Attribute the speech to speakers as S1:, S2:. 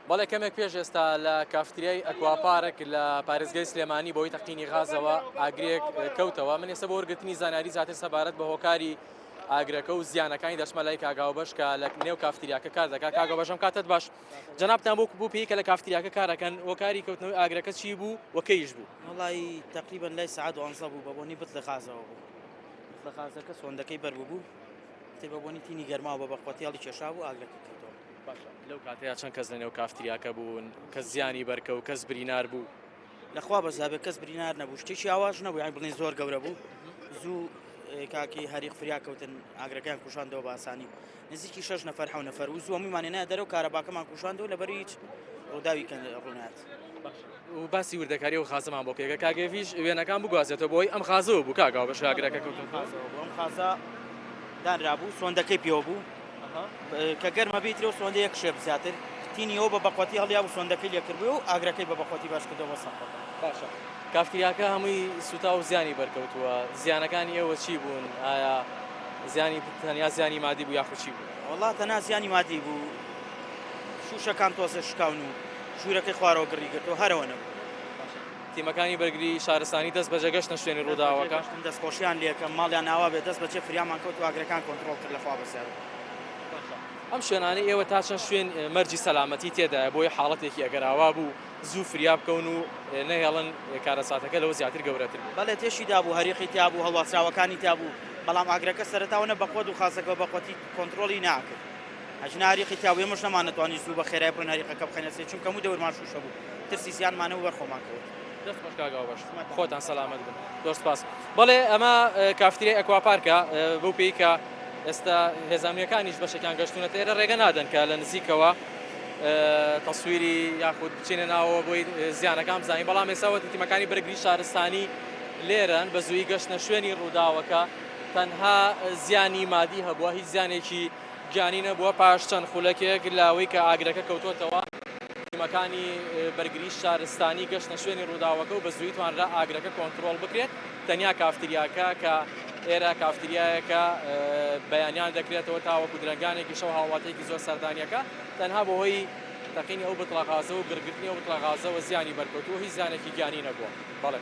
S1: بەڵێ کەمێک پێش ئێستا لە کافتریای ئەکواپارک لە پارێزگای سلێمانی بەهۆی تەقینی غازەوە ئاگرێک کەوتەوە من ئێستا بۆ وەرگرتنی زانیاری زیاتر سەبارەت بە هۆکاری ئاگرەکە و زیانەکانی دەچمە لای کاگاوبەش کە لە نێو کافتریاکە کار دەکات کاگەبەشم کاتت باش جەنابتان بۆ بوو پێی کە لە کافتریاکە کارەکەن هۆکاری کەوتنەوەی ئاگرەکە چی بوو و کەیش بوو؟
S2: وەڵی تقریبا لای سعات دوانزە بوو بە بۆنی بتڵی غازەوە بوو بتڵە غازەکە سۆندەکەی بەر بوو تر بە بۆنی تینی گەرماوە بە بەخوەتی هەڵی کێشا بوو ئاگرەکە کەوتەوە.
S1: باشە لەو کاتەیا چەند کەس لە نێو کافتریاکە بوون کەس زیانی بەرکەوت کەس برینار بوو؟
S2: لەخوا بەزابێ کەس برینار نەبوو شتێکی ئاواش نەبوو یانی بڵێن زۆر گەورە بوو زوو کاکی هەریق فریا کەوتن ئاگرەکەیان کوژاندەوە بە ئاسانی نزیکی شش نەفەر حەو نەفەر و زوو هەموویمان هێنایە دەرەوە کارەباکەمان کوژاندەوە لەبەر هیچ ڕووداوی کە ڕوونات.
S1: و باسی وردەکاری ئەو خازەمان بۆ کێکە کاگەڤیش وێنەکان بگوازێتەوە بۆی ئەم خازەوە بوو کاگاوە بە شاگرەکە کەوتن
S2: خازەوە بوو ئەم خازە دانرابوو سۆندەکەی پێوە بوو کە گەرمە بیترە و سۆندە یەک شێب زیاتر تینیەوە بە بەقوەتی هەڵیا و سۆندەکەی لێکردبوو و ئاگرەکەی بە بەقوەتی باش کردەوە سەقفەکە.
S1: باشە کافتریاکە هەمووی سوتا و زیانی بەرکەوتووە زیانەکانی ئێوە چی بوون ئایا زیانی تەنیا زیانی مادی بوو یاخود چی بوو؟
S2: وەڵا تەنها زیانی مادی بوو شوشەکان تۆزێ شکاون و ژوورەکەی خوارەوە گڕی گرتووە هەرەوە نەبوو.
S1: باشە تیمەکانی بەرگری شارستانی دەست بەجێ گەشتنە شوێنی ڕووداوەکە؟
S2: دەست بەجێ گەشتن دەستخۆشیان لێکەم ماڵیان ئاوا بێت دەست بەجێ فریامان کەوت و ئاگرەکان کۆنتڕۆڵ کرد لەخوا بەزیاد.
S1: باشە ئەم شوێنانەی ئێوە تا چەند شوێن مەرجی سەلامەتی تێدایە بۆی حاڵەتێکی ئەگەر ئاوا بوو زوو فریا بکەون و نەهێڵن کارەساتەکە لەوە زیاتر گەورەتر بێت؟
S2: بەڵێ تێشی دابوو هەریقی تیابوو هەڵواسراوەکانی تیابوو بەڵام ئاگرەکە سەرەتا وەنە بەقوەت و خاسەکە بەقوەتی کۆنتڕۆڵی ناکرد ئەگینا هەریقی تیابوو ئێمەش نەمانەتوانی زوو بە خێرای بڕۆین هەریقەکە بخەینە سەری چونکە هەموو دەورمان شووشە بوو ترسی زیانمان هەبوو بەر خۆمان کەوت.
S1: دەست خۆش کاک ئاوبەش خۆتان سەلامەت بن زۆر سپاس. بەڵێ ئەمە کافتریای ئەکوا پارکە بەو پێی کە ئێستا هێزە ئەمنیەکانیش بەشێکیان گەشتونەتە ئێرە ڕێگە نادەن کە لە نزیکەوە تەسویری یاخود بچینە ناوەوە بۆی زیانەکان بزانین بەڵام ئێستا وەتی تیمەکانی بەرگری شارستانی لێرەن بە زووی گەشتنە شوێنی ڕووداوەکە تەنها زیانی مادی هەبووە هیچ زیانێکی گیانی نەبووە پاش چەند خولەکێک لەوەی کە ئاگرەکە کەوتۆتەوە تیمەکانی بەرگری شارستانی گەشتە شوێنی ڕووداوەکە و بە زووی توانرا ئاگرەکە کۆنترۆڵ بکرێت تەنیا کافتریاکە کە ئێرە کافتریایەکە بەیانیان دەکرێتەوە تاوەکو درەنگانێکی شەو هاوڵاتیەکی زۆر سەردانیەکە تەنها بەهۆی تەقینی ئەو بتڵە غازە و گڕگرتنی ئەو بتڵە غازەوە زیانی بەرکەوتووە هیچ زیانێکی گیانی نەبووە. بەڵێ.